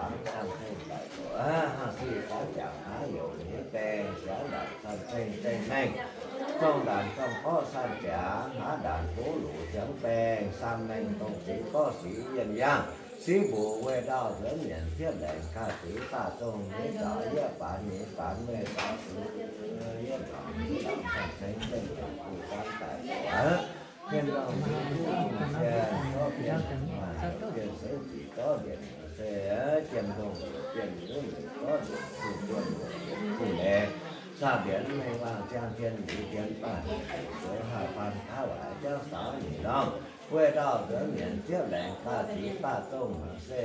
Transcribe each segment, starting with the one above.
laangz, cang ceng daic zoqc, hnangv sic gaanv jangc haav youz nyei baeng, siangx ndaanc cang ceng zengh mengh, zong ndaanc zong gorqv san jaax, haav ndaanc buv luqc ziangx baeng, saam mengh dongh zingx gorqv sic yienh yangh, sic mbuoqc weih ndau nzuonx mienc, ziepv laengz gah ziux daaih zong nyei zaux, yiev faanx nyei faanx, meih zaux sux yiev laangz, cang ceng zengh mengh, guv gaanv daic zoqc aqv. Mienh nongc mienh duqv zingh jiex zorqv bienh, bienh seix ziqc zorqv mbienc se, jiem ndongh bienh liuz liuz zorqv mbienc, kuh buonc mbienc, kuh leiz, zaah mbienc mengh wangh ziangh tien liuz, tien baanh zueiz haih faan kaav waaic, jauv saaux nyeic lorngh, weih ndau nzuonx mienc, ziepv laengz gah ziux daaih zong se,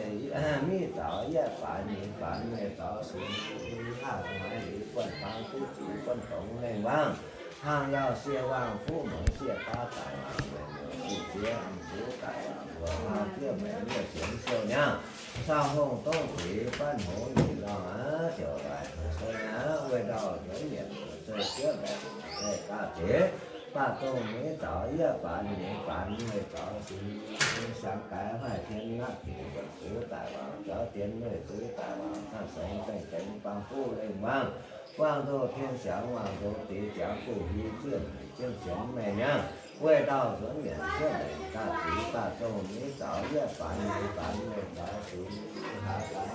miv zaux yiev faanx nyei faanx, meih zaux sux haah gu'nguaaic liuz, buonv-faang duqv ziux buonv-dongx lengh wangh, hnangv yauh sie wangh fuqv muonz sieqv daav daic waangc, weic muoc sieqv sieqv mv zuqc daic waangc, mbuo hnangv fiev mengh wuov sienx siou nyangv, saau hungh dongv tuix banv hoz nyeic lorngh aqv, ziouc laaix se aqv, weih ndau nzuonx mienc se ziepv laengz se gah ziux daaih zong miv zaux yiev faanx nyei faanx, meih zaux sux siangx gaaix haih tien naqv ziux, zuqc daic waangc zaux tien, meih zuqc daic waangc cang seix zengh dengx baang fuqv lengh wangh, wangh ndoh tien siangx, wangh ndoh deix ziangx, bungx hiuv zuoqv haic jienv sienx meih nyangv, weih ndau nzuonx mienc ziepv laengz gah ziux daaih zong miv zaux yiev faanx nyei faanx, meih zaux sux haaix daaih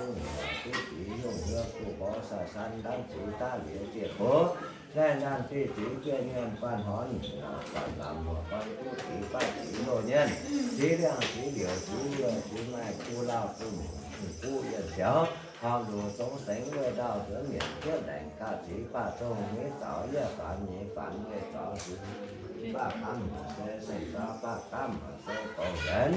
duqv ziux yungh hluo, guv mborqv sai san, ndanv ziux daav liuz ziec gox, laih ndanv diuh ziux biei mienh, guanh horn zanc lamz muoz-gorn duqv ziux, baav ziux loz nyienh, ziux liangh ziux liouc, ziux wuov ziux maaih, guv lauh guv mungc, guv yienh siaux, horpc luc zong sengx, weih ndau nzuonx mienc ziepv laengz gah ziux daaih zong miv zaux yiev faanx nyei faanx, meih zaux sux baav gaamv se seng zaux, baav gaamv se goux nzuonx,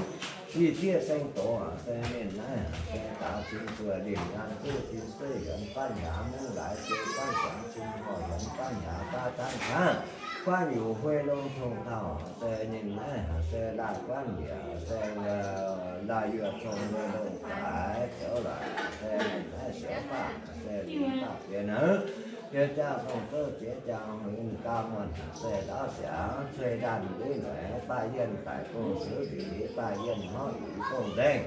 yie zieqv seng doz se ninh naaiv se daaux cin zuoqc lingh an, zuqv cin suiv hienx, guanv hiaangx mungv laaix jei, guanv hiaangx cin horh hienx, guanv hiaangx baav zaanv kangv, guanv yuqc huei long cong taux se ninh naaiv se laanh guanv njiec se laanh yuoqc cong huei long zaaix, zoux laaix se ninh naaiv siouc faah se lingh faah bienx aqv. Bienx jaa-dongh zouv jiex jaang, ninh gau muonh se ndaauv siangx, cuei ndaanh luiv noic, daaih yienh daic gong siouv lic, daaih yienh hmorv lic gong nzengh.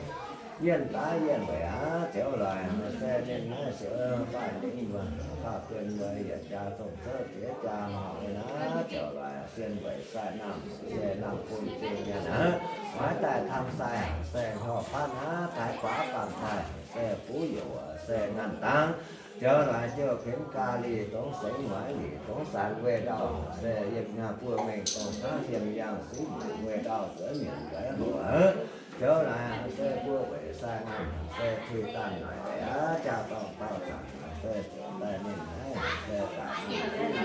Yienh daav yienh weic aqv, ziouc laaix se ninh naaiv siouc faah lingh mbuo, faah bienx mbuo yietc jaa-dongh zouv jiex jaang, naaiv ziouc laaix sien weic sai namh se namh bun zingh mienh aqv. Maiv daaih tang sai se horpc faanv aqv, taaix guaax faanh sai se buv youc se nganh dangv. Ziouc laaix jouh kuinx ga'lih dongh sengx mueiz lic dongh saanx weih ndau se yiem buo mengh dongh hnangv yiem yangh siqv mbuoqc weih ndau nzuonx mienc nzueic hoc aqv. Ziouc laaix se buo weic sai namh se tuix daanh naaic aqv, jaa-dorngh dauh zaangc se ziouc daaih ninh naaiv se daaih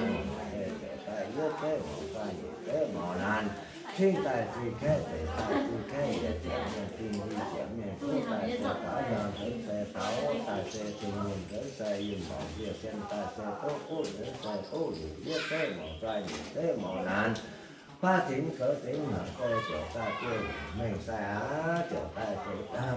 ninh se ziouc daaih yietv zeiv maux fai nyic zeiv maux naanc. Cingv daaih zinh kaeqv, zeic daaih zinh kaeqv, yietc ziepc mienh, zinh nyic ziepc mienh, kuv daaih se taux nzangc nzuonx se taux, daaih se cing nyinh nzuonx se yinh mborngc, njiec sien daaih se duqv fuqv nzuonx se duqv luc, yietv zeiv maux fai nyic zeiv maux naanc. Baav zinx goux zinx haic se ziouc daaih buo mengh sai aqv, ziouc daaih se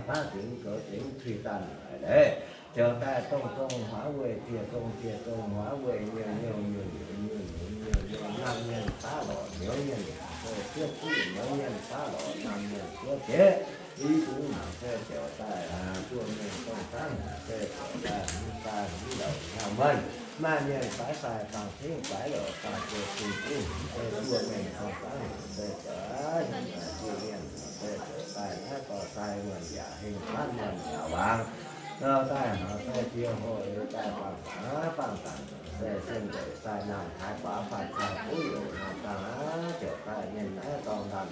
baav zinx goux zinx tuix daanh naaic leiz, ziouc daaih dongh dongh huaav weih, dieh dongh dieh dongh huaav weih, nyungc nyungc nyungc nyungc nyungc nyungc nyungc nyungc, naamh mienh baav lorqc hnyouv mienh, se zieqv buv hnyouv mienh baav lorqc, naamh mienh zieqv jieqv. I bungx mangc se ziouc daaih buo mengh dongh dangv se ziouc daaih hmz sai hmz louc hnyangx muonh. Maaih mienh faix sai faang cingv, faix louc faang jiex cing buv, se buo mengh dongh dangv se ziouc hmz sai jiex mienh, se ziouc daaih naaiv dorh sai muonh yaac hengh faanv muonh yaac wangc. Nor daaih hnangv se jiex hoc liuz daaih faang dangc, faang dangc se sin weic sai naamh taaix guaax faanh sai buv youc naamh dangh aqv, ziouc daaih mienh naaiv dorngh naamh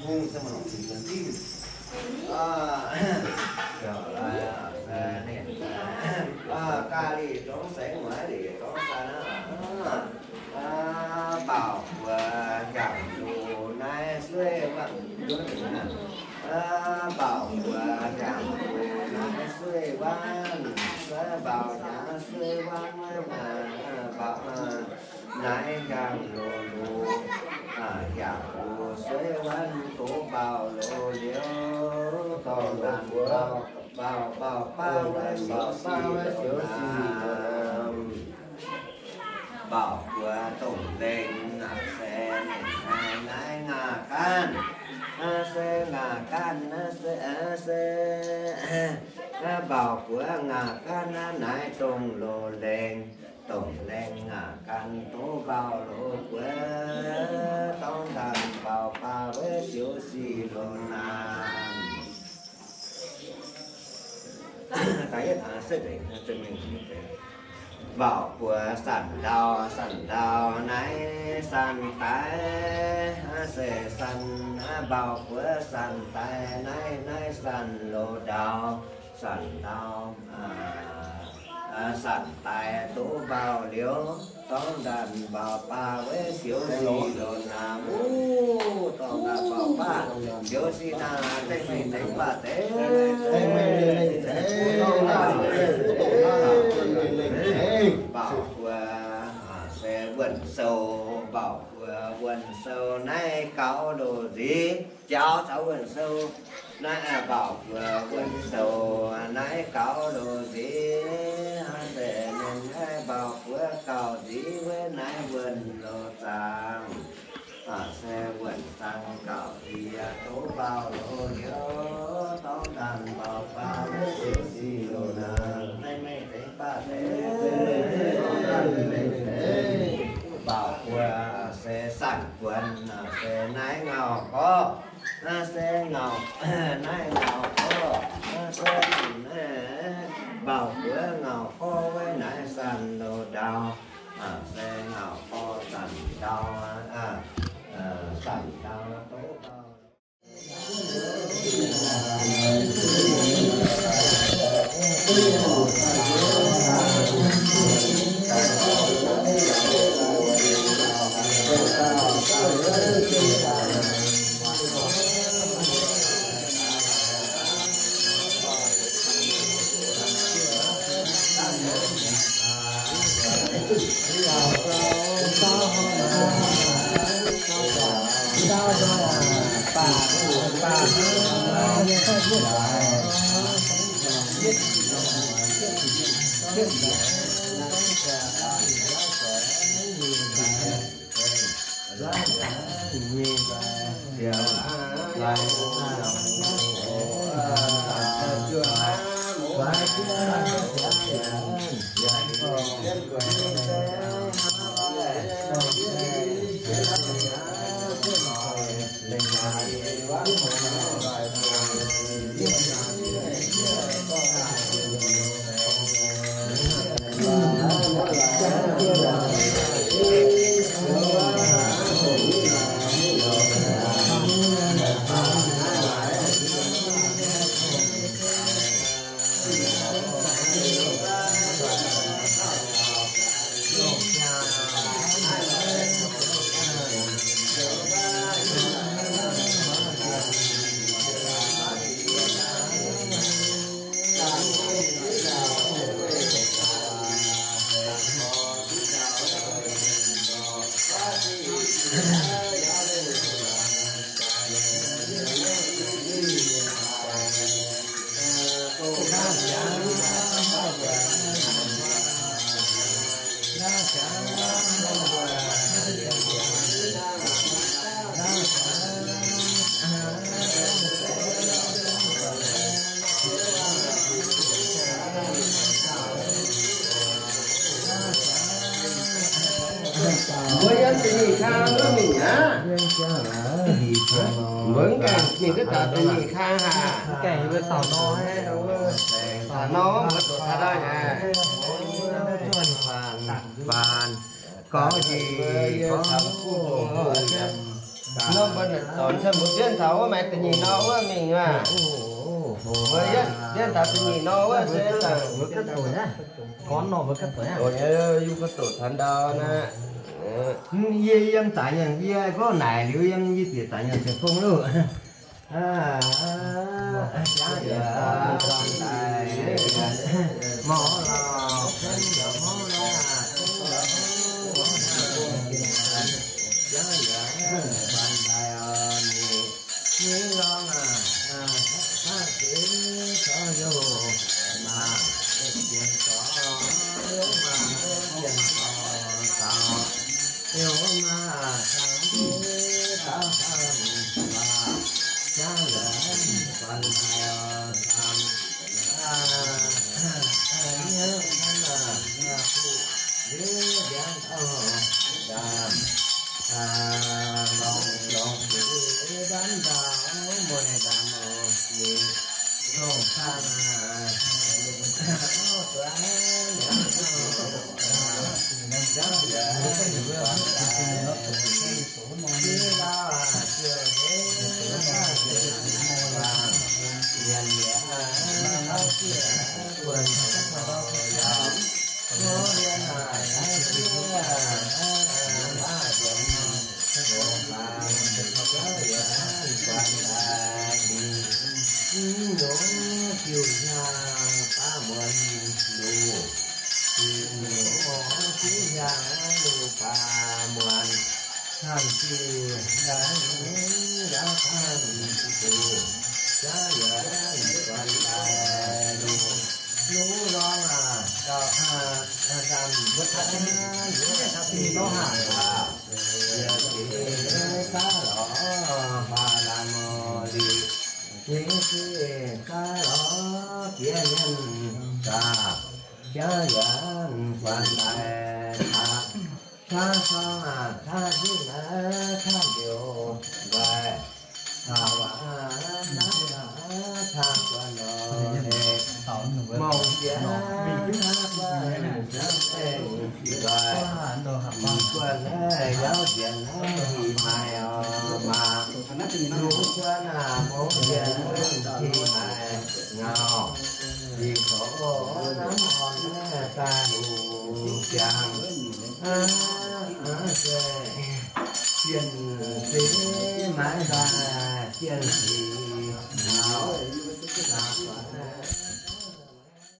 Hungh se maaih longc cing-nzunc zinh. Ga'lih zongx saengx mueiz liuz gorngv daaih naaiv, baaux buoz hiaangx luc naaiv sueih waanv. Baaux buoz hiaangx luc naaiv sueih waanv, baaux hiaangx sueih waanv, baaux naaiv hiaangx luc luc, hiaangx luc sueih waanv doz baaux loz liuz, dorh ndaanh baaux, baaux, baaux baav, baaux baav siouc sic. Baaux buoz dongh lengh naaiv se naaiv, naaiv ngaih gaanv, naaiv se ngaih gaanv, naaiv se, se baaux buoz ngaih gaanv naaiv, naaiv dongh loz lengh, dongh lengh ngaih gaanv doz baaux loz buoz, dorh ndaanh baaux baav siouc sic loz naaiv. Baaux buoz sanc ndau, sanc ndau naaiv sanc daaih, se sanc, baaux buoz sanc daaih naaiv, naaiv sanc loz ndau, sanc ndau, sanc daaih doz baaux liuz, dorh ndaanh baaux baav siouc sic loz naaiv. Dorh ndaanh baaux baav siouc sic naaiv, dengv mengh dengx baav deix. Baaux buoz se wuonh sou, baaux buoz wuonh sou naaiv gaux loz nziez, jaaux caux wuonh sou naaiv, baaux buoz wuonh sou naaiv gaux loz nziez, se mienh naaiv baaux buoz gaux nziez wuov naaiv wuonh loz zaangc. Se wuonh zaangc gaux nziez doz baaux loz liuz, dorh ndaanh baaux baav siouc sic loz naaiv, dengv mengh dengx baav deix. Baaux buoz se sanc buonc, se naaiv ngauh gorqv, se ngauh, naaiv ngauh gorqv, se baaux buoz ngauh gorqv wuov naaiv sanc loz ndau, se ngauh gorqv sanc ndau, sanc ndau doz baaux. Mbuo yiem da'nyeic kang wuov mingh aqv. Mbuo mv gaengh mingh duqv taux da'nyeic kang haic. Mv gaengh yiem taux nor, taux nor mbuo doqc taux nor haic. Faanh, faanh, gorngv njiec, gorngv nor mbuo dorn cuotv mbuo bienv taux wuov maaih da'nyeic nor wuov mingh aqv. Mbuo bienv taux da'nyeic nor wuov se dangh mbuo ganh doqc aqv. Gorngv nor mbuo ganh doqc aqv. Yie gorngv doqc taux ndau naaiv. Yie yiem zaaix nyanc, yie gorngv naaic liuz yiem yie zieqc zaaix nyanc cien fong loh.